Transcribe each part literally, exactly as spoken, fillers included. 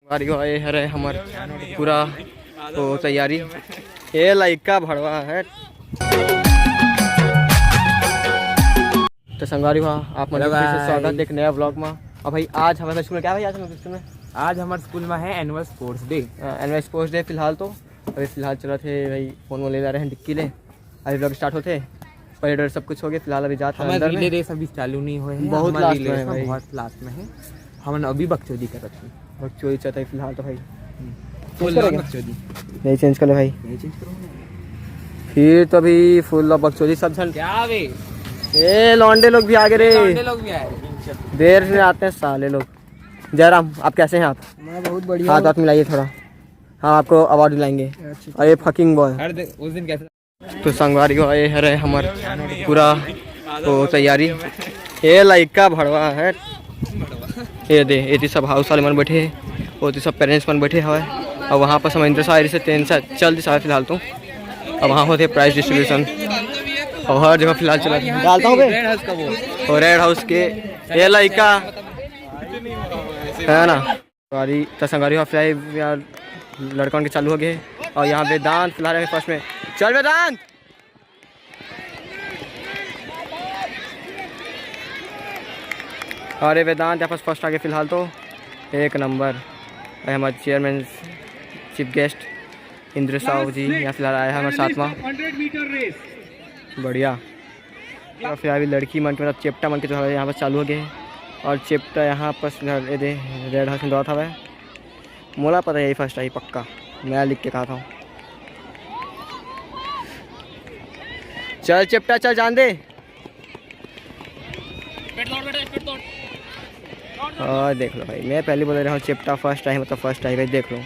संगवारी हो, ये हरे हमर पूरा तो तैयारी। ये लइका भड़वा है। तो संगवारी हो, आप मन हेलो फिर से स्वागत guys। एक नया व्लॉग में। और भाई, आज हमारे स्कूल में क्या, भाई, आज हमारे स्कूल में? आज हमारे स्कूल में है annual sports day. Annual sports day फिलहाल तो अभी फिलहाल चलत हे भाई, फोन वोन ले जा रहे हैं डिक्की ले। अभी व्लॉग स्टार्ट होते, परेड वरेड सब कुछ हो गया। फिलहाल अभी जात हन हमारे अंदर रिले में। रेस अभी चालू नहीं हुए हैं, बहुत हमारे लास्ट रिले में रेस है ना भाई। बहुत लास्ट में है। हमन अभी बकचोदी करत हन। बकचोदी चलत है फिलहाल तो भाई। फुल चेंज करेगा? बकचोदी। नहीं चेंज कर ले भाई। नहीं चेंज करूंगा। फिर तो अभी फुल बकचोदी सब झन। क्या बे? ए लौंडे लोग भी आ गए रे। लौंडे लोग भी आए। देर से आते हैं साले लोग। जयराम, आप कैसे हैं आप? मैं बहुत बढ़िया हाथ हूँ। हाथ मिलाइए थोड़ा। हाँ, आपको अवार्ड दिलाएंगे। अच्छा। अरे फकिंग बॉय। हर दिन, उस दिन कैसे? तो संगवारी हो, ये हरे हमर पूरा तो तैयारी। ये लइका भड़वा है। ये दे, ये सब हाउस वाले मन बैठे हैं, वो तो सब पेरेंट्स मन बैठे हवे। और वहाँ पर हम इंतजार से टेंशन चल दिस हवे फिलहाल तो। अब वहाँ होते प्राइज डिस्ट्रीब्यूशन और हर जगह फिलहाल चला डालता हूँ बे। रेड हाउस का वो। और रेड हाउस के ये लइका है ना। संगवारी, त संगवारी हो, फिलहाल यार लड़कन के चालू हो गए। और यहाँ वेदांत फिलहाल है फर्स्ट में। चल वेदांत। अरे वेदांत यहाँ पास फर्स्ट आ गए फिलहाल तो। एक नंबर। अरे हमारे chairman chief guest Indra Sahu ji यहाँ फिलहाल आए हैं हमारे साथ में। बढ़िया। और फिर अभी लड़की मन के, मतलब चेपटा मन के जो है यहाँ पर चालू हो गए हैं। और चेपटा यहाँ पर ये दे रेड हाउस में दौड़त हवे। मोला पता है यही फर्स्ट आई पक्का, मैं लिख के कहा था। चल चेपटा चल, जान दे। और देख लो भाई, मैं पहले बोल रहा हूँ चेपटा फर्स्ट आई, मतलब फर्स्ट आई भाई, देख लो।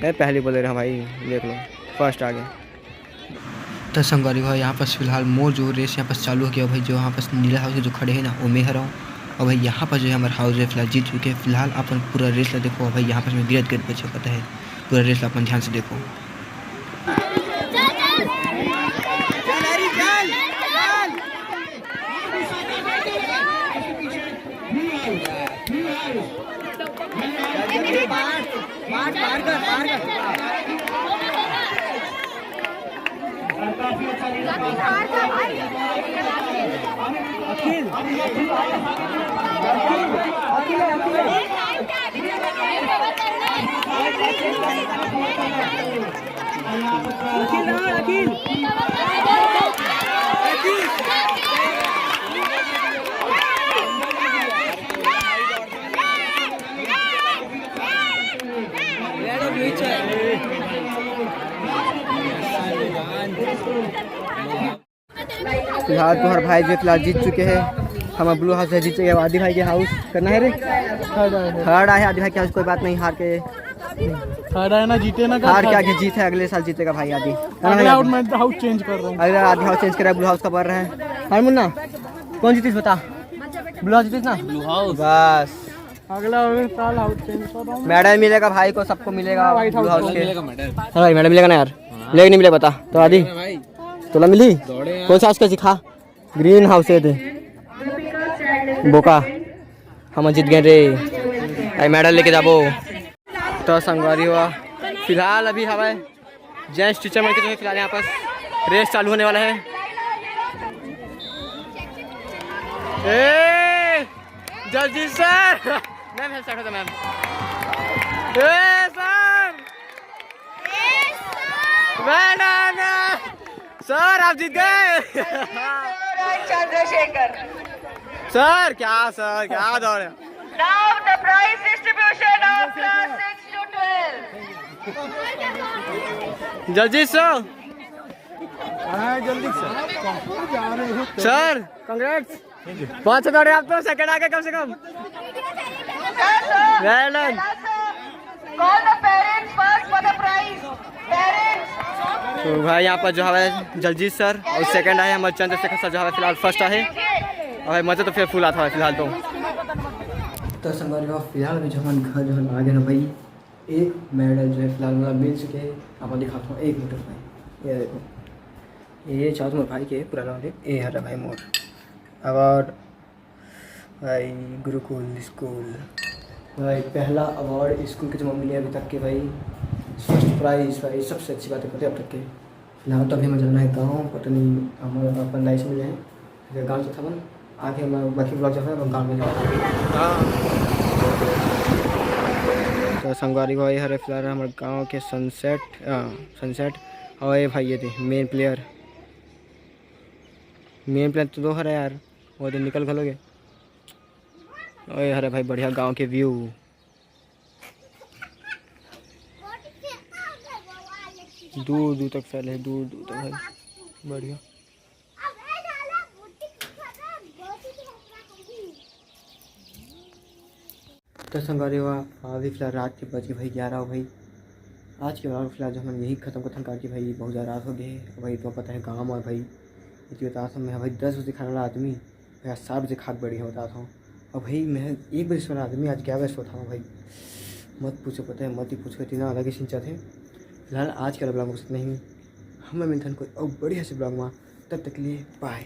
मैं पहले बोल रहा हूँ भाई, देख लो, फर्स्ट आ गया। त संगवारी हो, यहाँ पास फिलहाल मोर जो रेस यहाँ पास चालू हो गया भाई, जो यहाँ पास नीला हाउस जो खड़े हैं ना, वो मैं हराऊँ। और भाई यहाँ पर जो है हमारा हाउस है फिलहाल जीत चुके हैं। फिलहाल अपन पूरा रेस ला देखो भाई, यहाँ पास मैं गिरत गिरत बचे पता है, पूरा रेस ला अपन ध्यान से देखो। फिलहाल तुम्हारे भाई जो फिलहाल जीत चुके हैं। हम ब्लू हाउस है जीत चुके हैं। आदि भाई के हाउस करना है रे। थर्ड आए हैं आदि भाई के हाउस, कोई बात नहीं, हार के थर्ड आए ना, जीते ना, हार के आगे जीत है, अगले साल जीतेगा भाई आदि। है ना अगला भाई? आउट मैं हाउस चेंज कर रहा हूँ। अगला आदि हाउस चेंज करा, ब्लू हाउस का बढ़ रहा है। हाँ मुन्ना, कौन जीतीस बता? ब्लू हाउस जीतीस ना? Blue house. बस। अगला साल हाउस चेंज कर रहा हूँ। मेडल मिलेगा भाई को, सबको मिलेगा। व्हाइट हाउस ब्लू हाउस को के। मिलेगा मेडल। हाँ भाई, मेडल मिलेगा ना यार। हाँ। लेके नहीं मिले बता तो आदि। भाई। तोला मिली? दौड़े यार। कौन सा उसका सिखा? ग्रीन हाउस है दे। बोका, हम जीत गए रे। आई मेडल लेके जाबो। तो संगवारी हुआ, फिलहाल अभी हवा जेंट्स टीचर मन के जो है फिलहाल यहाँ पास रेस चालू होने वाला है। ए, Jagdish sir, ma'am help start होता मैम। ए सर, मैडम, सर आप जीत गए। चंद्रशेखर। सर क्या, सर क्या दौड़ है। Now the prize distribution of class six to twelve. Jagdish sir. हाँ, जल्दी सर। Sir, congrats. पाँच सौ दौड़े आप तो, सेकंड आ गए कम से कम। Well done। Call the parents first for the prize। Parents। तो भाई यहाँ पर जो है जगजीत सर और सेकंड आए हमारे चंद्रशेखर सर, जो है फिलहाल फर्स्ट आए। और भाई मज़ा तो फिर फुल आता है फिलहाल तो। तो संगवारी हो, फिलहाल अभी जो हमारे घर जो है आ गए ना भाई, एक मेडल जो है फिलहाल मतलब मिल चुके हैं। आपको दिखाता हूँ एक मिनट भाई, ये देखो, ये चाहत मोर भाई के पुराना वाले, ये हरा भाई मोर अवार्ड भाई गुरुकुल स्कूल। भाई, पहला अवार्ड स्कूल के जमा मिले अभी तक के भाई, फर्स्ट प्राइज भाई, सबसे अच्छी बात है पता है अब तक के। फिलहाल तो अभी हमें जाना है गाँव, पता नहीं हमारे अपन दाई से मिले हैं, फिर गाँव से था अपन आके हमारा बाकी ब्लॉग जो है अपन गाँव में जाओ। तो संगवारी भाई हरे फिलहाल हमारे गाँव के सनसेट, सनसेट। और ये भाई ये थे मेन प्लेयर, मेन प्लेयर तो दो हरे यार, वो तो निकल घलो गए। ओए हरे भाई बढ़िया गाँव के व्यू, दूर दूर तक फैले है, दूर दूर तक भाई बढ़िया। तो संगवारी हो, अभी फिलहाल रात के बज के भाई ग्यारह हो भाई। आज के ब्लॉग फिलहाल जो हम यही खत्म करथन, काबर कि भाई बहुत ज़्यादा रात हो गए है। भाई तो पता है गाँव में भाई इतनी रात में भाई दस बजे खाने वाला आदमी भैया सात बजे खा के बैठ गया, बताता हूँ। और भाई मैं एक बजे सोने वाला आदमी आज ग्यारह बजे सोता हूँ भाई, मत पूछो, पता है मत ही पूछो, इतना अलग ही सीन चलते। फिलहाल आज के ब्लॉग में इतना ही, हम मिलते हैं कोई और बढ़िया से ब्लॉग में, तब तक के लिए बाय।